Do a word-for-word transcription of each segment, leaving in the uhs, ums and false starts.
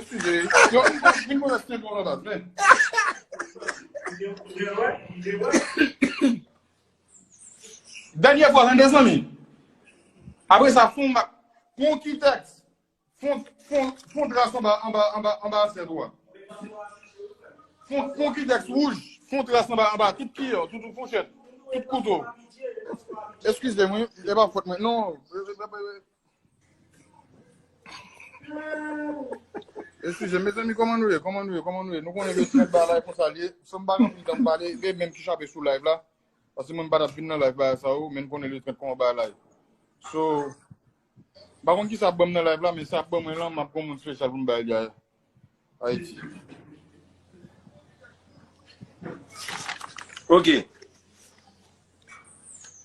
Eskize. Yo, vin, vin, vin, vin, vin, vin, vin, vin. Dènyè fwa, tande, zanmi. Apre sa, fon ma-, fon kitèks. Fon, fon, fon tras anba, anba, anba, anba asyèt ou a. Fon, fon kitèks wouj. Fon tras anba, anba tout kiyè, tout, tout fouchèt, tout kouto. Eskize mwen, e pa fòt mwen. Non. Eskize, mezanmi, kòman nou ye? Kòman nou ye? Kòman nou ye? Nou konnen le trant bagay konsa l ye. San m pa gen anpil tan m pale, e menm ki chape sou live la. Paske mwen m pa t ap vin nan live bagay sa yo, men n konnen le trant kòman bagay la ye. So, m pa konn kisa ap ban m nan live la, men sa ap ban mwen lan, m ap gon moun espesyal pou m bay li a Ayiti. Ok.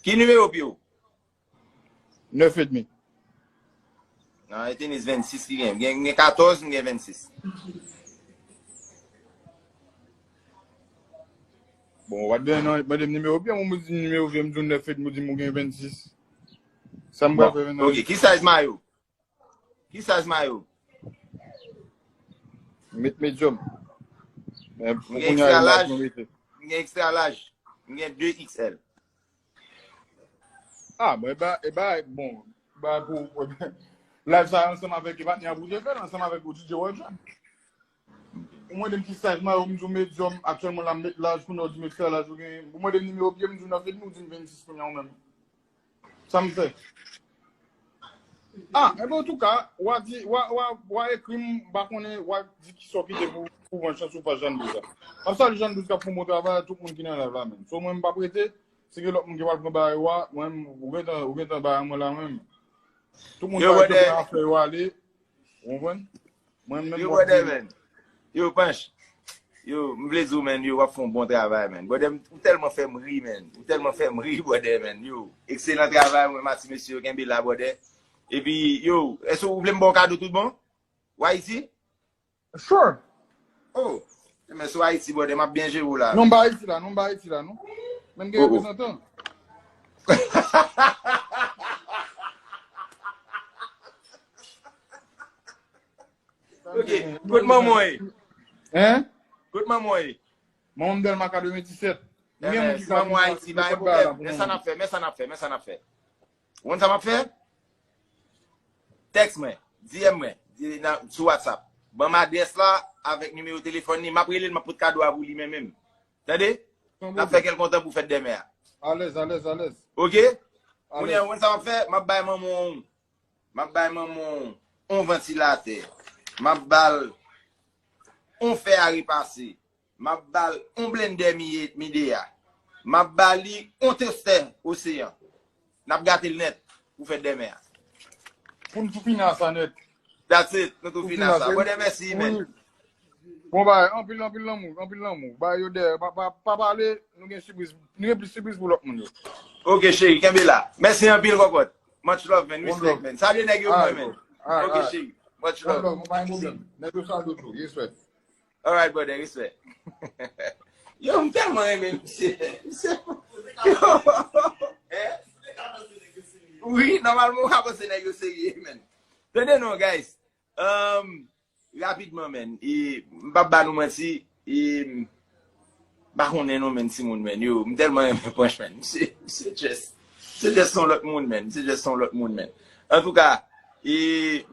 Ki nimewo pye w? Nèf edmi. Ah, e tenis vennsis ki gen. Gen, gen katòz, m gen vennsis. Bon, w ap gen nan mande m nimewo pye m, ou di nimewo pye m, m di w nèf et demi, ou di m ou gen vennsis. Sa m pral fè menm. Ok, ki size mayo? Ki size mayo? Met medium. Men pou kounye a, e laj mwen mete. M gen extra laj. M gen de X L. Ah, mwen ba, e ba, bon, ba pou, pou live sa ansanm avèk e patnè a pou te fè l, ansanm avèk ou D J Roger. Ou mande m ki size mayo, m di w medium, aktyèlman la m met laj, kounye a w di m extra laj, ou gen, ou mande m nimewo pye m, m di w nèf et demi, ou di m vennsis kounye a ou menm. Sa m fè. Ah, enben antouka, w a di, w a, w a, w a ekri m, m pa konnen, w a di kisa w kite pou, pou pran chans ou fas Jan Douz la. M ap salye Jan Douz k ap fè yon bon travay, tout moun ki nan live la menm. So mwen m p ap rete, si gen lòt moun ki pral pran bagay ou a, mwen menm, ou gentan, ou gentan bay mwen la menm. Tout moun ka rete pran afè yo ale, ou konprann? Mwen menm m ap di. Yo, Panch. Yo, m vle di w, menn, yo, w ap fè yon bon travay, menn. Brother, ou tèlman fè m ri, menn. Ou tèlman fè m ri, brother, menn. Yo, ekselan travay, mwen, mèsi mesye, yo, kenbe la, brother. Epi, yo, èske ou vle m ba w kado tout bon? Ou Ayiti? Sure. Oh, men sou Ayiti, brother, m ap byen jere w la. Non, m ba Ayiti la, non, m ba Ayiti la, non. Menm gen reprezantan. Ok, kot manman w ye? Hein? Kot manman w ye? Manman m Dèlma katrevendiset. Gen moun ki manman Ayiti, pa gen pwoblèm. Men sa n ap fè, men sa n ap fè, men sa n ap fè. Ou konn sa m ap fè? Tèks mwen, D M mwen, sou WhatsApp. Ban m adrès la avèk nimewo telefòn li, m ap rele l, m ap pote kado a pou li menm menm. Tande? N ap fè kè l kontan pou fèt dèmen an. Alèz, alèz, alèz. Ok? Kounye a, ou konn sa m ap fè? M ap bay manman w, m ap bay manman w yon vantilatè. M ap ba l yon fè a repase. M ap ba l yon blendè mi, mi de a. M ap ba li yon tostè Oseyan. N ap gate l nèt pou fèt dèmen an. Pou n tou fini a sa nèt. That's it. Nou tou fini a sa. Brother, mèsi, man. Bon bagay, anpil, anpil lanmou, anpil lanmou. Bay yo dèyè, pa, pa, pa pale, nou gen sipriz, nou gen plis sipriz pou lòt moun yo. Ok, cheri, kenbe la. Mèsi anpil, kòkòt. Much love, man. Respect, man. Salye nèg yo pou mwen, man. Ok, cheri. Much love. One love, pa gen pwoblèm. Nèg yo salye w tou. Respect. Alright, brother, respect. Yo, m tèlman renmen misye. Misye. Yo. Eh? Wi, nòmalman, ou ka panse nèg yo serye, man. Tande non, guys. Um, rapidman, man. E, m p ap ba nou manti. E, m pa konnen non, man, timoun, man. Yo, m tèlman renmen Panch, man. Misye, misye just, misye just yon lòt moun, man. Misye just yon lòt moun, man. Antouka, e,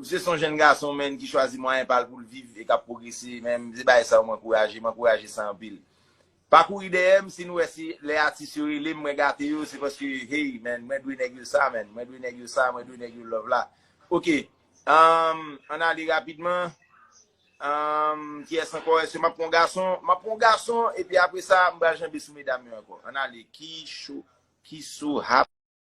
misye se yon jèn gason, man, ki chwazi mwayen pa l pou l viv e k ap pwogrese, man. Se bagay sa yo m ankouraje, m ankouraje sa anpil. Pa kouri dèyè m, si nou wè si lè atis yo rele m, mwen gate yo, se paske, hey, man, mwen dwe nèg yo sa, man. Mwen dwe nèg yo sa, mwen dwe nèg yo love la. Ok. Um, ann ale rapidman. Um, kiyès ankò? Èske m ap pran yon gason? M ap pran yon gason, epi apre sa, m pral janbe sou medam yo ankò. Ann ale. Ki cho, ki so hap.